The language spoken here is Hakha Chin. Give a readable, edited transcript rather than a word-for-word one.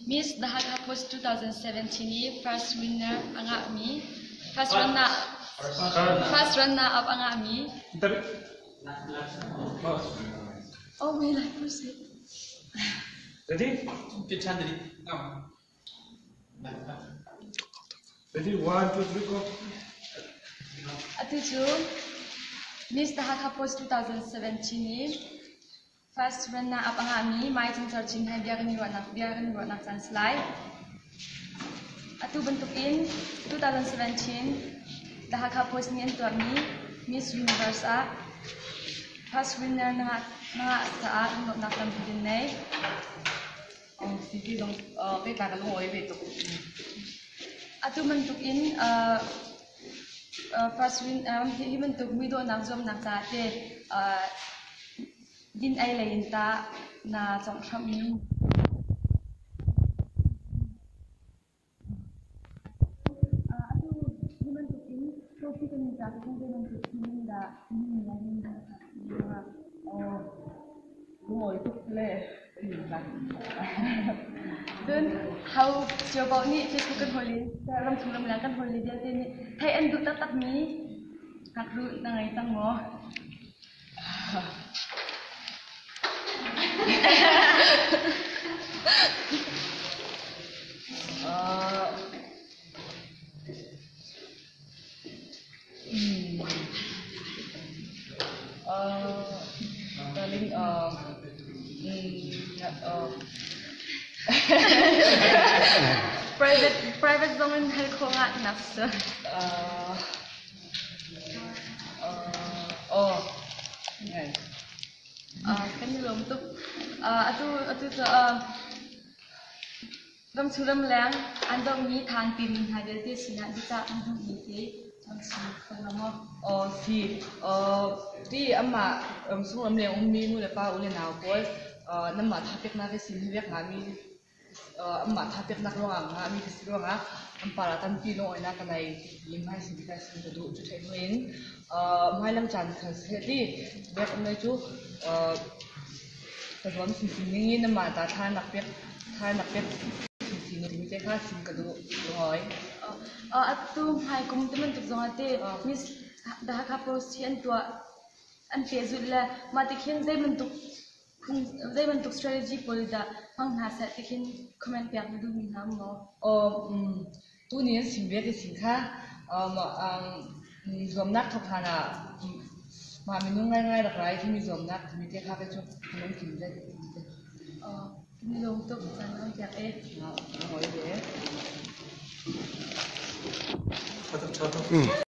Miss The Hakha Post 2017 i first winner a ngahmi first runner first runner up a ngahmi Oh my life was it. Ready? Ready? One, two, three, go. Atu cu Miss The Hakha Post 2017 i First runner up a ngahmi Mai Cung Cer Chin he bia kan i ruahnak bia kan i ruahnak caan si lai. Atu bantukin 2017 The Hakha Post nih an tuahmi Miss Universe ah first winner na ngah na ngah caah lunglawmhnak tampi kan nei. Siti zong pehtlai ka lungawi ve tuk. Atu bantukin first win hi bantuk muidawhnak zuamnak caah te din ei lei in tah na conghhramh mi? Atu hi bantuk in trophy kan in tlak kong zei bantuk in dah Lungawi tuk le Cun ho cio paoh nih Facebook kan hawi le ramchung ramleng kan hawi le vialte nih theih an duh taktakmi ngaklu na ngei cang maw? Darling, Private private zong in hal khawh ngah nak si. Oh, ngai. Kan i lawm tuk. Atu atu cu Ramchung ramleng an dohmi thanpi mi hna vialte sinah biacah an duhmi te an chim kho lo maw? Aw si. Ti amah ramchung ramleng ummi nu le pa u le nau pawl nanmah thapeknak hi sin hi vek ngami amah thapeknak ruangah ngahmi ka si ruangah an par ah tampi lungawinak ka nei ti hmai sin ti ka sin ka duh. Cu theih hnu in hmailam caan khan seh ti vek um cu Ka zuam sinsin ning in amah ta thla nak pek thla nak pek sinsin timi te kha sim ka duh lungawi. Atu hmai kum te bantuk zong ah te Miss The Hakha Post hi an tuah an pehzulh le mah ti khin zei bantuk zei bantuk strategy pawl dah hmang hna seh ti khin comment pek na duhmi hna um maw? Tuni an sim ve ti sin kha zuamnak thawk hlan ah mah minung ngaingai rak rai timi zuamnak timi te kha cu lungthin le Lung tuk caan an pek e. Ngoi ve.